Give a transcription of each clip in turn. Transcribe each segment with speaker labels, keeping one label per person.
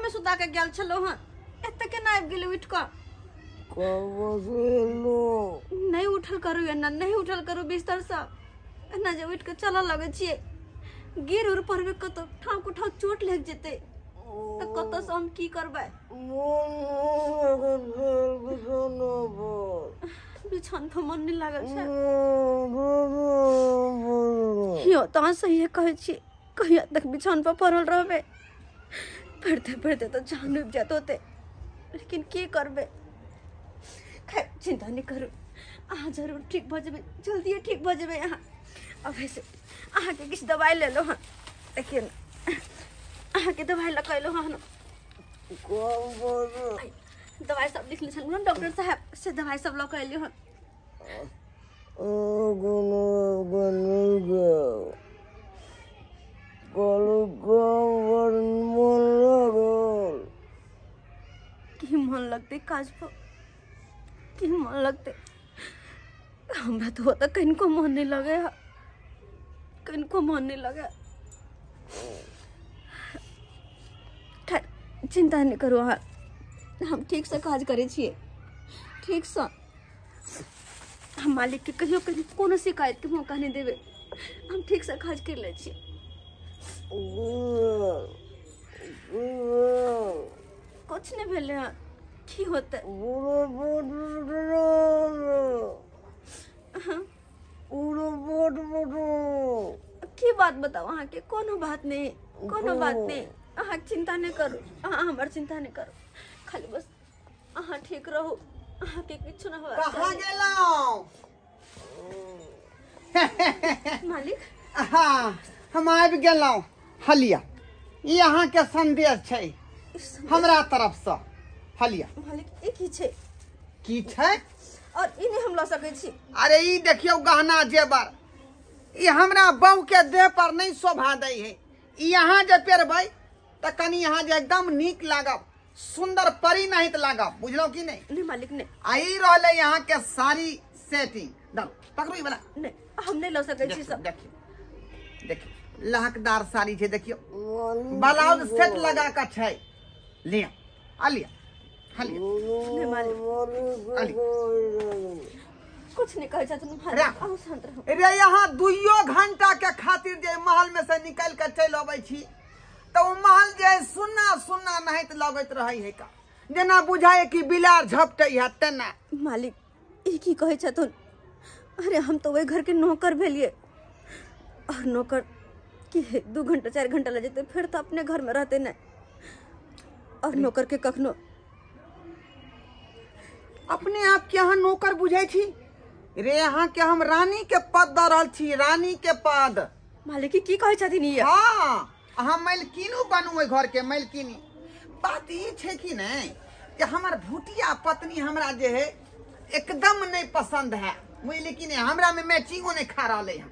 Speaker 1: में सुता के गेल छलो हन, एते केना आबि गेलै उठि कऽ? नहीं उठल करू एना, नहीं उठल करू बिस्तर सँ। एना जे उठि कऽ चलऽ लगै छियै, गिर उर पड़बै कतौ, ठाव कुठाव चोट लागि जेतै तऽ कतऽ सँ हम की करबै? बिछान पर मन नहीं लागल छै। यौ तऽ अहाँ सहिए कहै छी, कहिया तक बिछान पर पड़ल रहबै? पढ़ते पढ़ते तऽ जान उबि जायत होतै, लेकिन की करबै? खैर चिंता नहीं करू, अहाँ जरूर ठीक भऽ जेबै, जल्दिए ठीक भऽ जेबै अहाँ। अब ऐसे अहाँके किछु दवाइ लेलहुँ हन, देखियौ ने अहाँके दवाइ लऽ कऽ अयलहुँ हन। दवाइ सब लिखने छलहुँ डॉक्टर साहब, से दवाइ सब लऽ कऽ एलियै हन। की मन लगतै काज पर, की मन लगतै? हमरा तऽ ओतऽ कनिको मन नहि लगै है, कनिको मन नहि लगै। खैर चिंता नहि करू अहाँ, हम ठीकसँ काज करै छियै, ठीकसँ। हम मालिकके कहियो कहियो कोनो शिकायतके मौका नहि देबै, हम ठीकसँ काज करि लै छियै। कुछ नहि भेलै हँ, की होतै? की बात बताउ अहाँके? कोनो बात नहि, कोनो बात नहि, अहाँ चिंता नहि करू, अहाँ हमर चिंता नहि करू, खाली बस अहाँ ठीक रहू, अहाँके किछु नहि होबाक
Speaker 2: कहाँ
Speaker 1: चाही।
Speaker 2: गेलहुँ?
Speaker 1: मालिक
Speaker 2: हाँ, हम आबि गेलहुँ। हलिया, ई अहाँके संदेश छै हमरा तरफसँ। हलिया
Speaker 1: मालिक, ई की छै?
Speaker 2: की छै?
Speaker 1: और ई नहि हम लऽ सकै छी।
Speaker 2: अरे ई देखियौ गहना जेवर, ई हमरा बहू के देह पर नहीं शोभा दै है। ई अहाँ जे पेरबै तऽ कनि अहाँ जे एकदम नीक लागब, सुंदर परी नहीं लागब, बुझलहुँ कि नहीं?
Speaker 1: नहीं मालिक नहीं।
Speaker 2: आ ई रहलै अहाँ के साड़ी सेटिंग। दब पकड़ू ई वाला।
Speaker 1: नहीं, हम नहीं लऽ सकै छी सब।
Speaker 2: देखियौ देखियौ, लहकदार साड़ी छै, देखियौ ब्लाउज सेट लगा कऽ छै। लिअ, आ लिअ, हा लिअ।
Speaker 1: नहीं मालिक,
Speaker 2: आ लिअ।
Speaker 1: कुछ नहीं कहै छथिन मालिक,
Speaker 2: राख।
Speaker 1: अहूँ शांत रहू।
Speaker 2: रे यहाँ दुइयो घंटा के खातिर जे महल में से निकल के चलि अबै छी तऽ ओ महल जे सुन्ना सुन्ना नहाइत लगैत रहै है का, जेना बुझाय कि बिलार झपटै है तेना।
Speaker 1: मालिक ई की कहै छथुन? अरे हम तऽ ओहि घर के नौकर भेलियै, और नौकर की है, 2 घंटा 4 घंटा लग जेतै, फेर तऽ अपने घर में रहते नहीं। और नौकर के कखनो
Speaker 2: अपने आप के अहाँ नौकर बुझै छी? रे अहाँ के हम रानी के पद दऽ रहल छी, रानी के पद।
Speaker 1: मालिक की कहै छथिन ई?
Speaker 2: हाँ, अहाँ मलकिनो बनू ओहि घर के मलकिनी। बात ई छै कि नहीं कि हमर भूटिया पत्नी हमरा जे है एकदम नहीं पसंद है, बुझलियै कि नहीं? हमरा में मैचिंगो नहीं खा रहलै हन।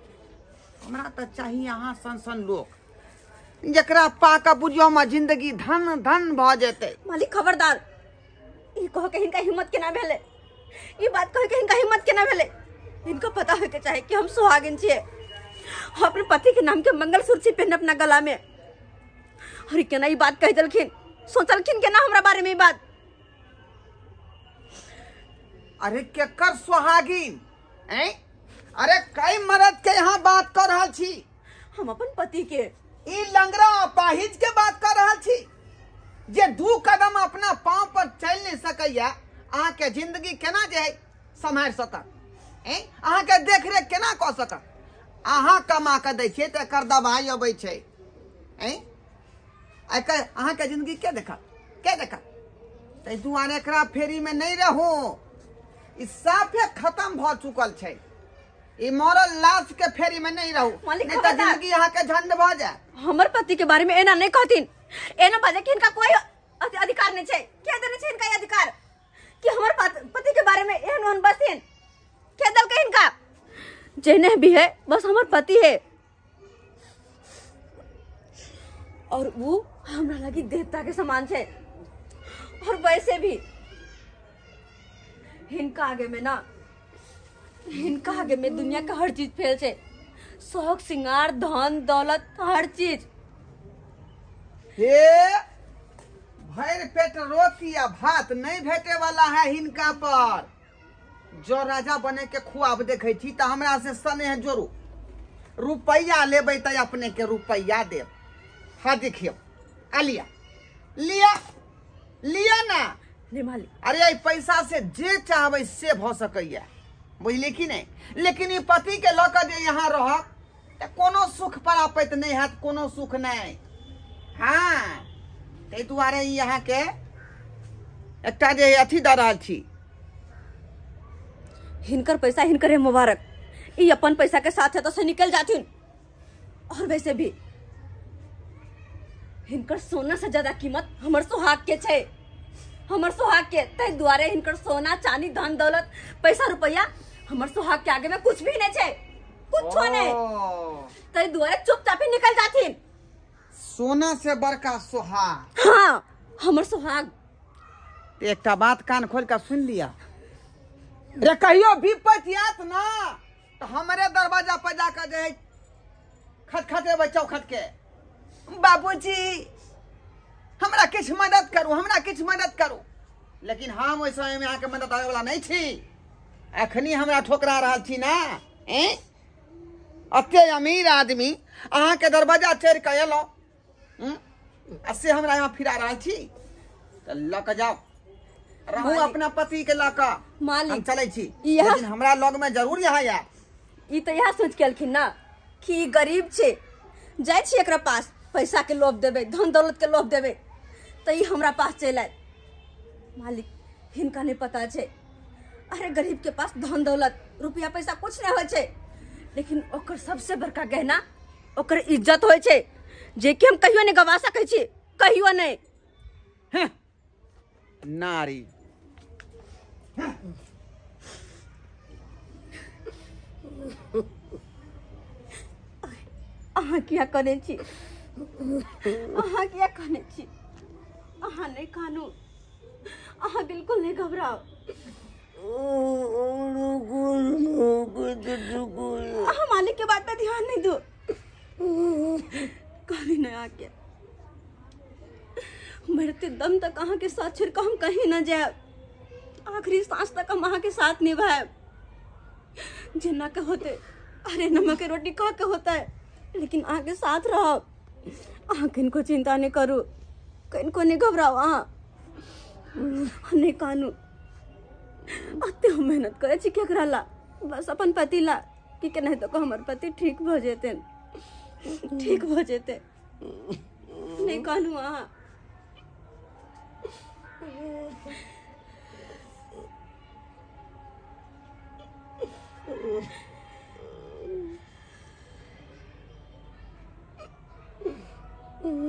Speaker 2: हमरा तऽ चाही अहाँ सन सन लोक जकरा पा कऽ बुझियौ हमर जिंदगी धन धन भऽ जेतै।
Speaker 1: मालिक खबरदार, ई कह के हिनका हिम्मत केना भेलै? ई बात कह के हिनका हिम्मत केना भेलै? हिनका पता होय के चाही कि हम सुहागिन छियै, हम अपने पति के नाम के मंगलसूत्र छी पहने अपना गला में, और ई केना ई बात कहि देलखिन? सोचलखिन केना हमरा बारे में ई बात?
Speaker 2: अरे केकर सुहागिन? ऐं? अरे कई मर्द के यहाँ बात कर रहल छी?
Speaker 1: हम अपन पति के।
Speaker 2: ई लंगड़ा अपाहिज के बात कर रहल छी जे 2 कदम अपना पाँव पर चलि नहीं सकैया, अहाँ के जिंदगी केना जे है सम्हारि सकत? ऐं? अहाँ के देखरेख केना कऽ सकत? अहाँ कमा कऽ दै छियै तऽ एकर दवाइ अबै छै। ऐं? एकर अहाँ के जिंदगी के देखत, के देखत? ताहि दुआरे एकरा फेरी में नहीं रहू, ई साफे खत्म भऽ चुकल छै। ई मरल लाश के फेरी में नहीं रहू,
Speaker 1: मालिक
Speaker 2: नहीं तऽ
Speaker 1: खबरदार।
Speaker 2: जिंदगी अहाँ के झंड भऽ जायत।
Speaker 1: हमर पति के बारे में एना नहीं कहथिन, एना बाजे के हिनका कोई अधिकार नहीं छै। के देने छै हिनका ई अधिकार कि हमर पति के बारे में एहन ओहन बजथिन? के देलकै हिनका? जेने भी है बस हमर पति है, और वो हमरा लगी देवता के समान छै। और वैसे भी हिनका आगे में ना, हिनका आगे में दुनिया का हर चीज फेल छै, शौक सिंगार धन दौलत हर चीज।
Speaker 2: हे भरि पेट रोटी आ भात नहीं भेटे वाला है हिनका पर। जो राजा बने के खुआब देखे छी तो हमरा से स्नेह जोड़ू, रुपैया लेबै तऽ अपने के रुपैया देब। हाँ देखियौ, आ लिया लिया लिया ना।
Speaker 1: नहीं मालिक।
Speaker 2: अरे एहि पैसा से जे चाहबै से भऽ सकैया, बुझलियै कि नहीं? लेकिन ई पति के लऽ कऽ जे यहाँ रहब तऽ कोनो सुख प्राप्त नहीं हैत, कोनो सुख नहीं। हाँ, ताहि दुआरे ई अहाँके एकटा जे अथी दऽ रहल छी।
Speaker 1: हिनकर पैसा हिनकरे मुबारक, ई अपन पैसा के साथ है तो से निकल जाथिन। और वैसे भी हिनकर सोना से ज्यादा कीमत हमर सुहाग के छै, हमर सुहाग के। ताहि दुआरे हिनकर सोना चांदी धन दौलत पैसा रुपया हमर सुहाग के आगे में कुछ भी नहीं छै, कुछो नहीं। ताहि दुआरे चुपचाप ही निकल जाथिन।
Speaker 2: सोना से बड़का सुहाग।
Speaker 1: हाँ, हमर सुहाग।
Speaker 2: एकटा बात कान खोल के सुन लिया रे, कहियो विपत्ति आयत ना तो हमारे दरवाजा पर जाकर जे खटखटेबै चौखट के, बाबूजी हमरा किछु मदद करू, हमरा किछु मदद करू। लेकिन हम ओहि समय में अहाँके मदद करे वाला नहीं छी। अखनी हमरा ठोकरा रहल छी ना, एते अमीर आदमी अहाँके दरवाजा चढ़ि कऽ एलहुँ आ से हमरा यहाँ फिरा रहल छी। तऽ लऽ कऽ जाउ, रहू अपना पति के लऽ कऽ, हम चलै छी, लेकिन हमरा लग में जरूर यहाँ आयब।
Speaker 1: ई तऽ इएह सोच के एलखिन ना कि ई गरीब छै, जाइ छी एकरा पास पैसा के लोभ देबै, धन दौलत के लोभ देबै तऽ ई हमरा पास चलि आयत। मालिक हिनका नहीं पता छै, अरे गरीब के पास धन दौलत रुपया पैसा कुछ नहीं होइ छै, लेकिन ओकर सबसे बड़का गहना ओकर इज्जत होइ छै, जे कि हम कहियो नहीं गवा सकै छी, कहियो नहीं।
Speaker 2: नारी
Speaker 1: अहाँ किया करै छी, अहाँ किया करै छी? अहाँ नहीं कानू, अहाँ बिल्कुल नहीं घबराओ। अहाँ मालिक के बात पे ध्यान नहीं दो। कभी नहीं आके मरते दम तक अहाँ के साथ छोड़ कऽ हम कहीं न जायब, आखिरी सांस तक हम अहाँ के साथ निभायब। जेना के होते, अरे नमक के रोटी खा के होता है, लेकिन अहाँ के साथ रहब। अहाँ किनको चिंता नहीं करू, किनको नहीं घबराओ, अहाँ नहीं कानू। अते हम मेहनत करै छी केकरा ला, बस अपन पति ला, कि केनाहितो कऽ हमर पति ठीक भऽ जेतै, ठीक भऽ जेतै। नहीं कानू अहाँ।